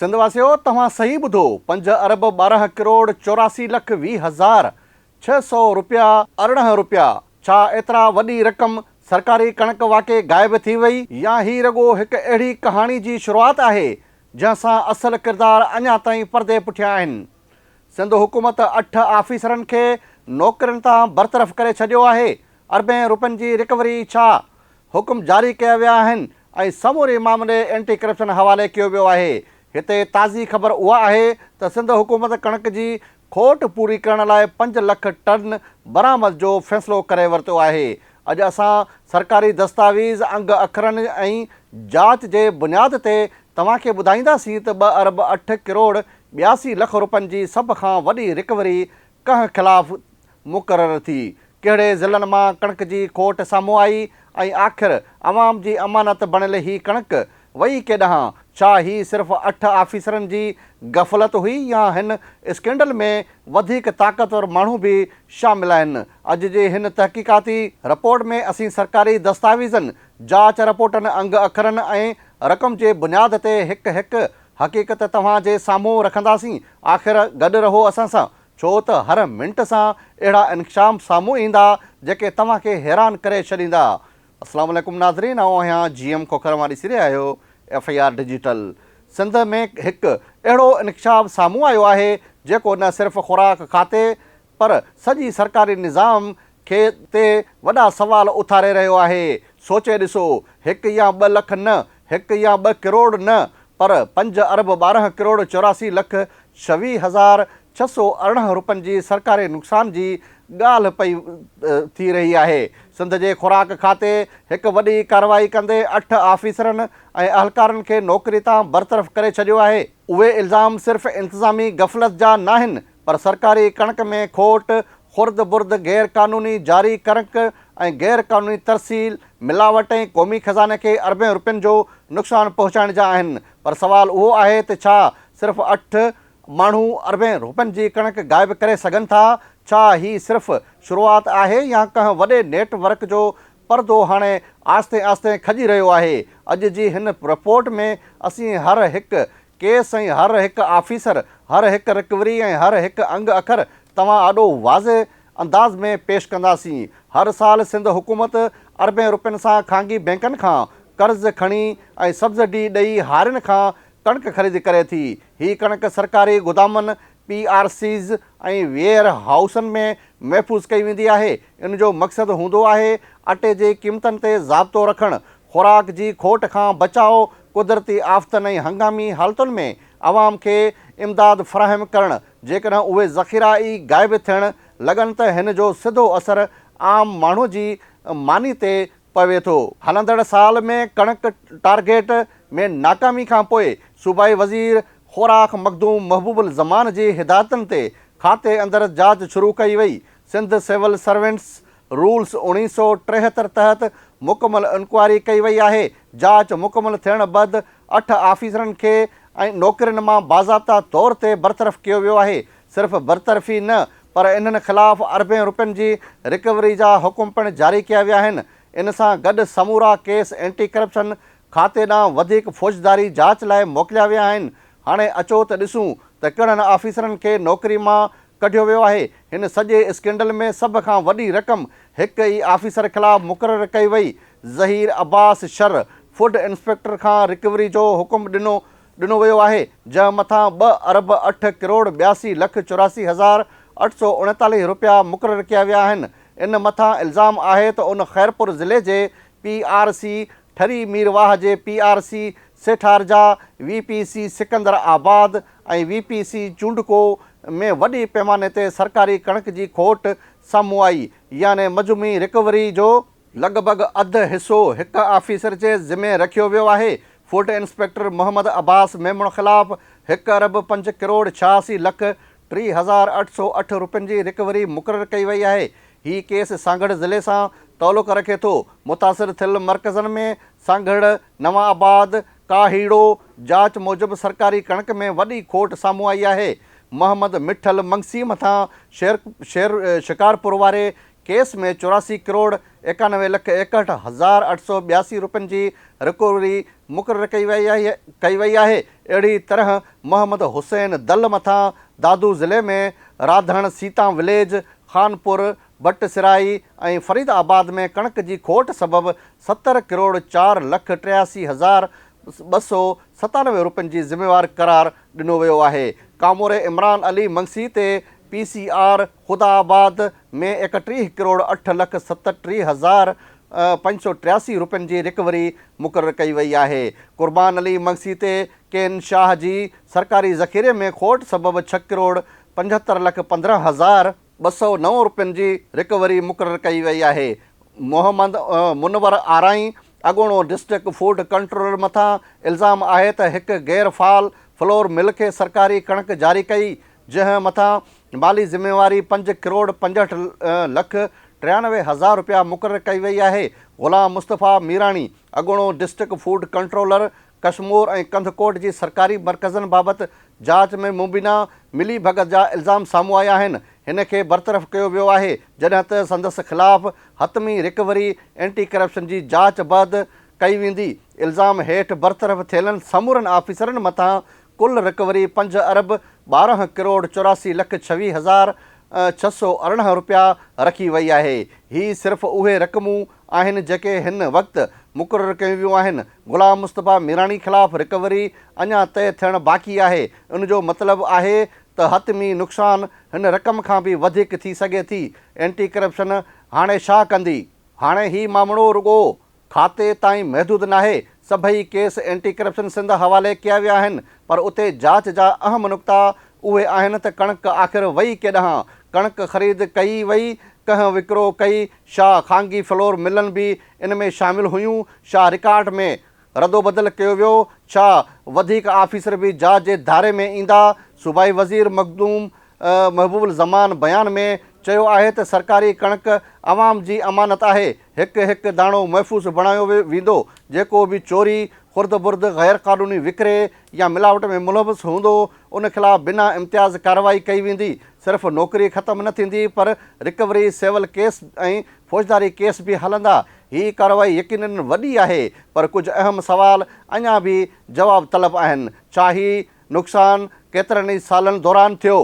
سنڌ واسيو توهان صحيح ٻڌو پنج ارب 12 ڪروڙ 84 لک 20 هزار 600 روپيا 18 روپيا ڇا ايترا وڏي رقم سرڪاري ڪڻڪ واقعي غائب ٿي وئي يا هي رڳو هڪ اهڙي ڪهاڻي جي شروعات آهي جنهن سان اصل ڪردار اڃا تائين پردي پٺيان آهن. سنڌ حڪومت اٺ آفيسرن کي نوڪرين تان برطرف ڪري ڇڏيو آهي، اربين روپين جي رڪوري ڇا حڪم جاري ڪيا ويا آهن ۽ سموري معاملي اينٽي ڪرپشن حوالي ڪيو ويو آهي. هتي تازي خبر اها آهي ته سنڌ حڪومت ڪڻڪ جي کوٽ پوري ڪرڻ لاء 5 لک ٽن برآمد جو فيصلو ڪري ورتو آهي. اڄ اسان سرڪاري دستاويز، انگ اکرن ۽ جاچ جي بنياد تي توهان کي ٻڌائينداسين ته ٻه ارب اٺ ڪروڙ 82 لک روپين جي سڀ کان وڏي رڪوري ڪنهن خلاف مقرر ٿي، ڪهڙي ضلعن مان ڪڻڪ جي کوٽ سامهون آئي ۽ آخر عوام جي امانت بڻيل هي ڪڻڪ وئي ڪيڏانهن؟ ڇا هي صرف اٺ آفيسرن جي غفلت هئي يا هن اسڪينڊل ۾ وڌيڪ طاقتور ماڻهو به شامل آهن؟ اڄ جي هن تحقيقاتي رپورٽ ۾ اسين سرڪاري دستاويزن، جاچ رپورٽن، انگ اکرن ۽ رقم جي بنياد تي هڪ هڪ حقيقت توهان جي سامهون رکنداسين. آخر گڏ رهو اسان سان، ڇو ته هر منٽ سان اهڙا انڪشاف سامهون ايندا جيڪي توهان کي حيران ڪري ڇڏيندا. اسلام عليڪم ناظرين آئون آهيان جي ايم کوکر اوهان ڏسي رهيا آهيو F I R digital Sindh ۾ هڪ اهڙو انڪشاف سامهون آيو آهي جيڪو نه صرف خوراڪ کاتي پر سڄي سرڪاري نظام کي تي وڏا سوال اٿاري رهيو آهي سوچي ڏسو هڪ يا ٻه لک نه هڪ يا ٻه ڪروڙ نه پر پنج ارب 12 ڪروڙ 84 لک 26 هزار 618 روپين جي سرڪاري نقصان جي ڳالهه پئي ٿي رهي آهي. سنڌ جي خوراڪ کاتي هڪ وڏي ڪارروائي ڪندي اٺ آفيسرن ۽ اهلڪارن کي نوڪري تان برطرف ڪري ڇڏيو آهي. اهي الزام صرف انتظامي غفلت جا ناهن پر سرڪاري ڪڻڪ ۾ کوٽ، خرد برد، غير قانوني جاري ڪڻڪ ۽ غير قانوني ترسيل، ملاوٽ ۽ قومي خزاني کي اربين روپين جو نقصان پهچائڻ جا آهن پر سوال اهو آهي ته ڇا صرف اٺ ماڻهو اربين روپين جي ڪڻڪ غائب ڪري سگهن ٿا؟ ڇا هي صرف شروعات آهي يا ڪنهن وڏي نيٽ ورڪ جو پردو هاڻي آهستي آهستي کڄي رهيو آهي؟ اڄ جي هن رپورٽ ۾ اسين هر هڪ ڪيس ۽ هر هڪ آفيسر، هر هڪ رڪوري ۽ هر هڪ انگ اکر توهان آڏو واضح انداز ۾ پيش ڪنداسين. هر سال سنڌ حڪومت اربين روپين سان خانگي بئنڪن کان قرض کڻي ۽ سبسڊي ڏئي هارين کان ڪڻڪ خريد ڪري ٿي. هي ڪڻڪ سرڪاري گدامن، پي آر سيز ۽ ويئر هائوسن ۾ محفوظ ڪئي ويندي آهي. ان جو مقصد هوندو آهي اٽي جي قيمتن تي ضابطو رکڻ، خوراڪ جي کوٽ کان بچاء، قدرتي آفتن ۽ هنگامي حالتن ۾ عوام کي امداد فراهم ڪرڻ. جيڪڏهن اهي ذخيرا ئي غائب ٿيڻ لڳن ته هن جو سڌو اثر عام ماڻهو جي ماني تي پوي ٿو. هلندڙ سال ۾ ڪڻڪ ٽارگيٽ ۾ ناڪامي کانپوء صوبائي وزير خوراڪ مخدوم محبوب الزمان جي هدايتن تي کاتي اندر جاچ شروع ڪئي وئي. سنڌ سول سرونٽس رولز 1973 تحت مڪمل انڪوائري ڪئي وئي آهي. جاچ مڪمل ٿيڻ بعد اٺ آفيسرن کي ۽ نوڪرين مان باضابطا طور تي برطرف ڪيو ويو آهي. صرف برطرفي نه پر انهن خلاف اربين روپين جي رڪوري جا حڪم پڻ جاري ڪيا ويا آهن. ان سان گڏ سمورا ڪيس اينٽي ڪرپشن کاتي ڏانهن وڌيڪ فوجداري جاچ لاء موڪليا ويا آهن. هاڻي اچو ته ڏسون ته ڪهڙن آفيسرن کي نوڪري مان ڪڍيو ويو آهي. هن سڄي اسڪينڊل ۾ سڀ کان وڏي رقم هڪ ئي آفيسر خلاف مقرر ڪئي وئي. ظهير عباس شر فوڊ انسپيڪٽر کان رڪوري جو حڪم ڏنو ڏنو ويو آهي، جنهن مٿان ٻه ارب اٺ ڪروڙ 82 لک 84 هزار 839 رپيا مقرر ڪيا ويا آهن. ان مٿان الزام آهي ته ان خيرپور ضلعي جي P R C Thari Mirwah جي P R C Setharja, V P C Sikandarabad ۽ V P C Chondko ۾ وڏي پيماني تي سرڪاري ڪڻڪ جي کوٽ سامهون آئي يعني مجموعي رڪوري جو لڳ ڀڳ اڌ حصو هڪ آفيسر جي ذمي رکيو ويو آهي. فوڊ انسپيڪٽر محمد عباس ميمڻ خلاف هڪ ارب پنج ڪروڙ 86 لک 3808 روپين جي رڪوري مقرر ڪئي وئي آهي. هي ڪيس سانگهڙ ضلعي سان تعلق رکي ٿو. متاثر ٿيل مرڪزن ۾ سانگهڙ، نوان آباد، ڪاهيڙو، جاچ موجب سرڪاري ڪڻڪ ۾ وڏي کوٽ سامهون آئي آهي. محمد مٺل منگسي مٿان شير شڪارپور واري ڪيس ۾ 84 ڪروڙ 91 لک 61 هزار 882 روپين جي رڪوري مقرر ڪئي ڪئي وئي آهي. اهڙي طرح محمد حسين دل مٿان دادو ضلعي ۾ راڌڻ سيتان وليج، خانپور، ڀٽ سرائي ۽ فريد آباد ۾ ڪڻڪ جي کوٽ سبب 70 ڪروڙ 4 لک 83 هزار 297 روپين جي ذميوار قرار ڏنو ويو آهي. ڪاموري عمران علي منگسي تي پي سي آر خدا آباد ۾ 31 ڪروڙ 8 لک 37 هزار 583 روپين جي رڪوري مقرر ڪئي وئي آهي. قربان علي منگسي تي ڪين شاهه جي سرڪاري ذخيري ۾ کوٽ سبب 6 ڪروڙ 75 لک 15 هزار 209 روپين جي رڪوري مقرر ڪئي وئي آهي. محمد منور آرائين اڳوڻو ڊسٽرڪٽ فوڊ ڪنٽرولر مٿان الزام آهي ته هڪ غير فعال فلور مل کي سرڪاري ڪڻڪ جاري ڪئي جنهن مٿان مالي ذميواري 5 ڪروڙ 65 لک 93 هزار رپيا مقرر ڪئي وئي آهي. غلام مصطفيٰ ميراڻي اڳوڻو district food controller Kashmore ۽ Kandhkot جي سرڪاري مرڪزن بابت جاچ ۾ مبينا ملي ڀڳت جا الزام سامهون آيا آهن، هن کي برطرف ڪيو ويو آهي، جڏهن ته سندس خلاف حتمي رڪوري اينٽي ڪرپشن جي جاچ بعد ڪئي ويندي. الزام هيٺ برطرف ٿيلن سمورن آفيسرن مٿان ڪل رڪوري 5 ارب 12 ڪروڙ 84 لک 26 هزار 618 رپيا رکي وئي آهي. هي صرف اهي رقمون آهن جيڪي هن وقت مقرر ڪيون ويون آهن. غلام مصطفيٰ ميراڻي خلاف رڪوري اڃا طئي ٿيڻ باقي آهي. ان جو مطلب آهي ته حتمي نقصان هن رقم کان به وڌيڪ ٿي سگهي ٿي. اينٽي ڪرپشن هاڻي ڇا ڪندي؟ هاڻي هي مامرو رڳو کاتي تائين محدود ناهي، سڀئي ڪيس اينٽي ڪرپشن سنڌ حوالي ڪيا ويا آهن پر اتي جاچ جا اهم نقطا اهي آهن ته ڪڻڪ آخر وئي ڪيڏانهن، ڪڻڪ خريد ڪئي وئي، ڪنهن وڪرو ڪئي، ڇا خانگي فلور ملن به ان ۾ شامل هيون، ڇا رڪارڊ ۾ ردوبدل ڪيو ويو، ڇا وڌيڪ آفيسر به جاچ جي دائري ۾ ايندا، صوبائي وزير مخدوم محبوب الزمان بيان ۾ چيو آهي ته سرڪاري ڪڻڪ عوام جي امانت آهي، هڪ هڪ داڻو محفوظ بڻايو ويندو، جيڪو به چوري، خرد برد، غير قانوني وڪري يا ملاوٽ ۾ ملوث هوندو، ان خلاف بنا امتياز ڪارروائي ڪئي ويندي، صرف نوڪري ختم نه ٿيندي پر رڪوري، سول ڪيس ۽ فوجداري ڪيس به هلندا، هي ڪارروائي يقينن وڏي آهي پر ڪجهه اهم سوال اڃا به جواب طلب آهن، ڇا هي نقصان ڪيترن ئي سالن دوران ٿيو؟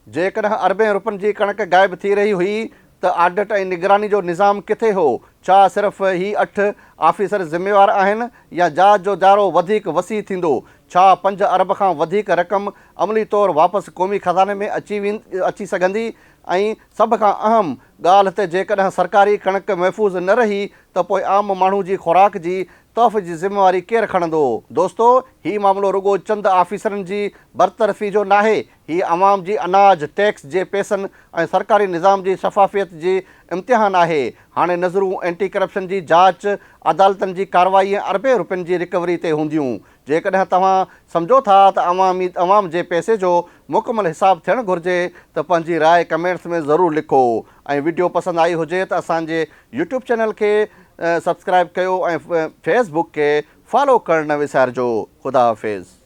جيڪڏهن اربين روپين جي ڪڻڪ غائب ٿي رهي هئي ته آڊٽ ۽ نگراني جو نظام ڪٿي هو؟ ڇا صرف هي اٺ آفيسر ذميوار آهن يا جاچ جو دائرو وڌيڪ وسيع ٿيندو؟ ڇا 5 ارب کان وڌيڪ رقم عملي طور واپس قومي خزاني ۾ اچي اچي سگهندي؟ ۽ سڀ کان اهم ڳالهه ته جيڪڏهن سرڪاري ڪڻڪ محفوظ نه رهي ته پوء عام ماڻهو جي خوراڪ جي تحفظ جي ذميواري ڪير کڻندو؟ دوستو هي معاملو رڳو چند آفيسرن جي برطرفي جو ناهي، هي عوام جي اناج، ٽيڪس جي پئسن ۽ سرڪاري نظام جي شفافيت جي امتحان آهي. هاڻي نظرون اينٽي ڪرپشن جي جاچ، عدالتن جي ڪارروائي ۽ اربين روپين جي رڪوري تي هونديون. جيڪڏهن توهان سمجهو ٿا ته عوامي عوام جي پئسي جو مڪمل حساب ٿيڻ گهرجي ته پنهنجي راء ڪمينٽس ۾ ضرور لکو ۽ وڊيو پسند آئي هجي ته اسان جي يوٽيوب چينل کي سبسڪرائب ڪيو ۽ فيس بڪ کي فالو ڪرڻ نه وسارجو. خدا حافظ.